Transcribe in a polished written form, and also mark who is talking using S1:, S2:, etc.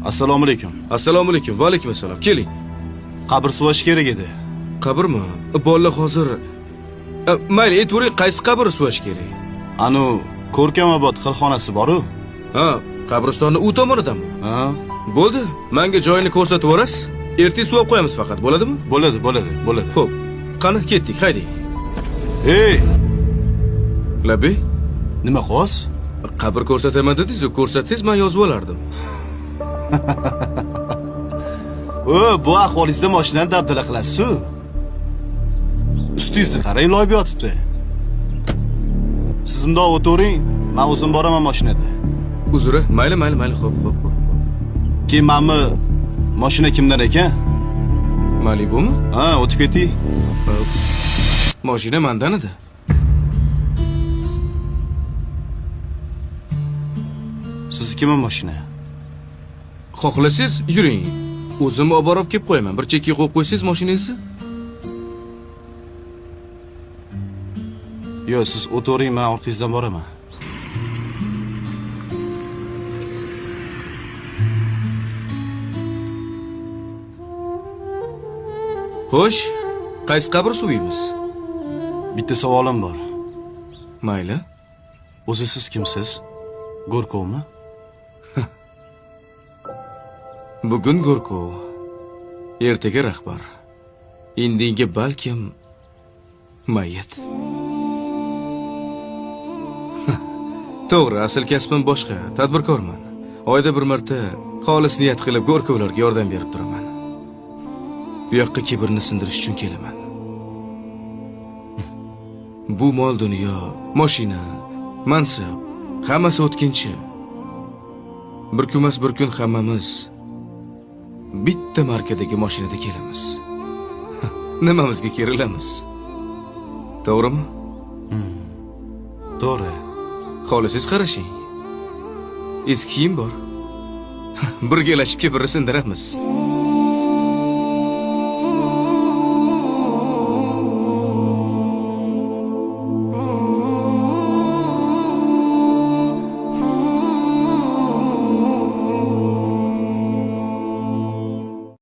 S1: Assalomu alaykum.
S2: Assalomu alaykum. Va alaykum assalom. Keling.
S1: Qabr suvash kerak edi.
S2: Qabrmi? Bolalar hozir. Mayli, aytavering, qaysi qabr suvash kerak?
S1: Anu Ko'rkamobod xilxonasi bor-u.
S2: Ha, qabristonni u tomonidami?
S1: Ha?
S2: Bo'ldi. Menga joyini ko'rsatib yuborasiz. Ertaga suvab qo'yamiz faqat, bo'ladimi?
S1: Bo'ladi, bo'ladi, bo'ladi.
S2: Xo'p. Qani, ketdik, haydang.
S1: Ey,
S2: Labbay,
S1: nima qilyapsiz?
S2: Qabr ko'rsataman dedingiz-ku, ko'rsatsangiz men yozib olardim.
S1: O, bu ahvolingizda mashinani dabdala qilasiz-ku. Ustingizni qarang, loyib yotibdi. Siz bundoq o'tiring, men o'zim boraman mashinada.
S2: Uzr, mayli, mayli, mayli, xo'p, xo'p, xo'p.
S1: Keyin manmi mashina kimdan ekan?
S2: Malibumi?
S1: Ha, o'tib keting.
S2: Mashina mandan edi.
S1: Siznikimi mashina?
S2: Xohlasangiz yuring. O'zim olib borib kelib qo'yaman. Bir chekkaga qo'yib qo'ysangiz mashinangizni.
S1: Yo'q, siz o'tiring, men orqangizdan boraman.
S2: Xo'sh, qaysi qabr suviymiz?
S1: Bitta savolim bor.
S2: Mayli.
S1: O'zi siz kimsiz? Go'rkovmi?
S2: Bugun Go'rkov, ertaga rahbar. Indinga balkim mayyit. To'g'ri, asl kasbim boshqa, tadbirkorman. Oyda bir marta xolis niyat qilib Go'rkovlarga yordam berib turaman. Bu yoqqa kibrni sindirish uchun kelaman. Bu mol dunyo, mashina, mansab, hammasi o'tkinchi. Bir kunmas bir kun hammamiz bitta markadagi mashinada kelamiz. Nimamizga kerilamiz? To'g'rimi?
S1: To'g'ri.
S2: Xohlasangiz qarashing. Eski kiyim bor. Birgalashib kibrni sindiramiz.